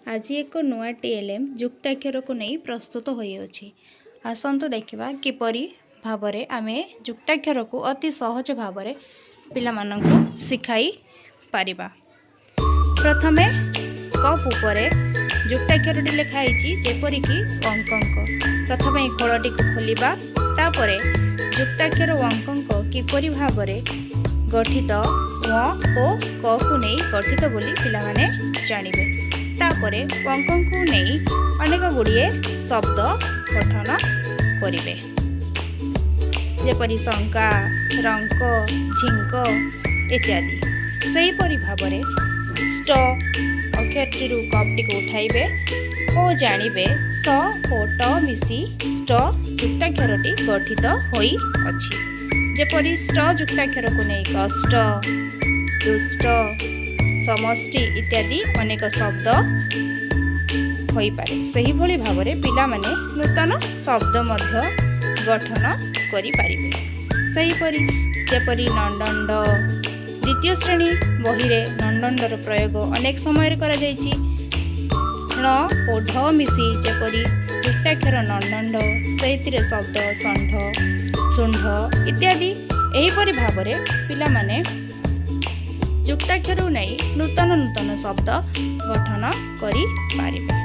ଆଜି ଏକ ନୂଆ TLM ଯୁକ୍ତାକ୍ଷରକୁ ନେଇ ପ୍ରସ୍ତୁତ ହୋଇଅଛି। ଆସନ୍ତୁ ଦେଖିବା କିପରି ଭାବରେ ଆମେ ଯୁକ୍ତାକ୍ଷରକୁ ଅତି ସହଜ ଭାବରେ ପିଲାମାନଙ୍କୁ ଶିଖାଇ ପାରିବା। ପ୍ରଥମେ କପ୍ ଉପରେ ଯୁକ୍ତାକ୍ଷରଟି ଲେଖା ହେଇଛି, ଯେପରିକି ଅଙ୍କଙ୍କ। ପ୍ରଥମେ ଏହି ଖୋଳଟିକୁ ଖୋଲିବା, ତାପରେ ଯୁକ୍ତାକ୍ଷର ଅଙ୍କଙ୍କ କିପରି ଭାବରେ ଗଠିତ, ଅ ଓ କକୁ ନେଇ ଗଠିତ ବୋଲି ପିଲାମାନେ ଜାଣିବେ। ତାପରେ ଅଙ୍କଙ୍କୁ ନେଇ ଅନେକ ଗୁଡ଼ିଏ ଶବ୍ଦ ଗଠନ କରିବେ, ଯେପରି ଶଙ୍କା, ରଙ୍କ, ଝିଙ୍କ ଇତ୍ୟାଦି। ସେହିପରି ଭାବରେ ଷ୍ଟ ଅକ୍ଷରଟିରୁ କପ୍ଟିକୁ ଉଠାଇବେ ଓ ଜାଣିବେ ସ ଓ ଟ ମିଶି ଷ୍ଟ ଯୁକ୍ତାକ୍ଷରଟି ଗଠିତ ହୋଇଅଛି। ଯେପରି ଷ୍ଟ ଯୁକ୍ତାକ୍ଷରକୁ ନେଇ କଷ୍ଟ, ଦୁଷ୍ଟ, ସମଷ୍ଟି ଇତ୍ୟାଦି ଅନେକ ଶବ୍ଦ ହୋଇପାରେ। ସେହିଭଳି ଭାବରେ ପିଲାମାନେ ନୂତନ ଶବ୍ଦ ମଧ୍ୟ ଗଠନ କରିପାରିବେ। ସେହିପରି ଯେପରି ନଣ୍ଡଣ୍ଡ, ଦ୍ୱିତୀୟ ଶ୍ରେଣୀ ବହିରେ ନଣ୍ଡଣ୍ଡର ପ୍ରୟୋଗ ଅନେକ ସମୟରେ କରାଯାଇଛି। ଣ ଓ ଢ ମିଶି ଯେପରି ଯୁକ୍ତାକ୍ଷର ନଣ୍ଡଣ୍ଡ, ସେଇଥିରେ ଶବ୍ଦ ଷଣ୍ଢ, ଶୁଣ୍ଢ ଇତ୍ୟାଦି। ଏହିପରି ଭାବରେ ପିଲାମାନେ ଯୁକ୍ତାକ୍ଷରକୁ ନେଇ ନୂତନ ନୂତନ ଶବ୍ଦ ଗଠନ କରିପାରିବେ।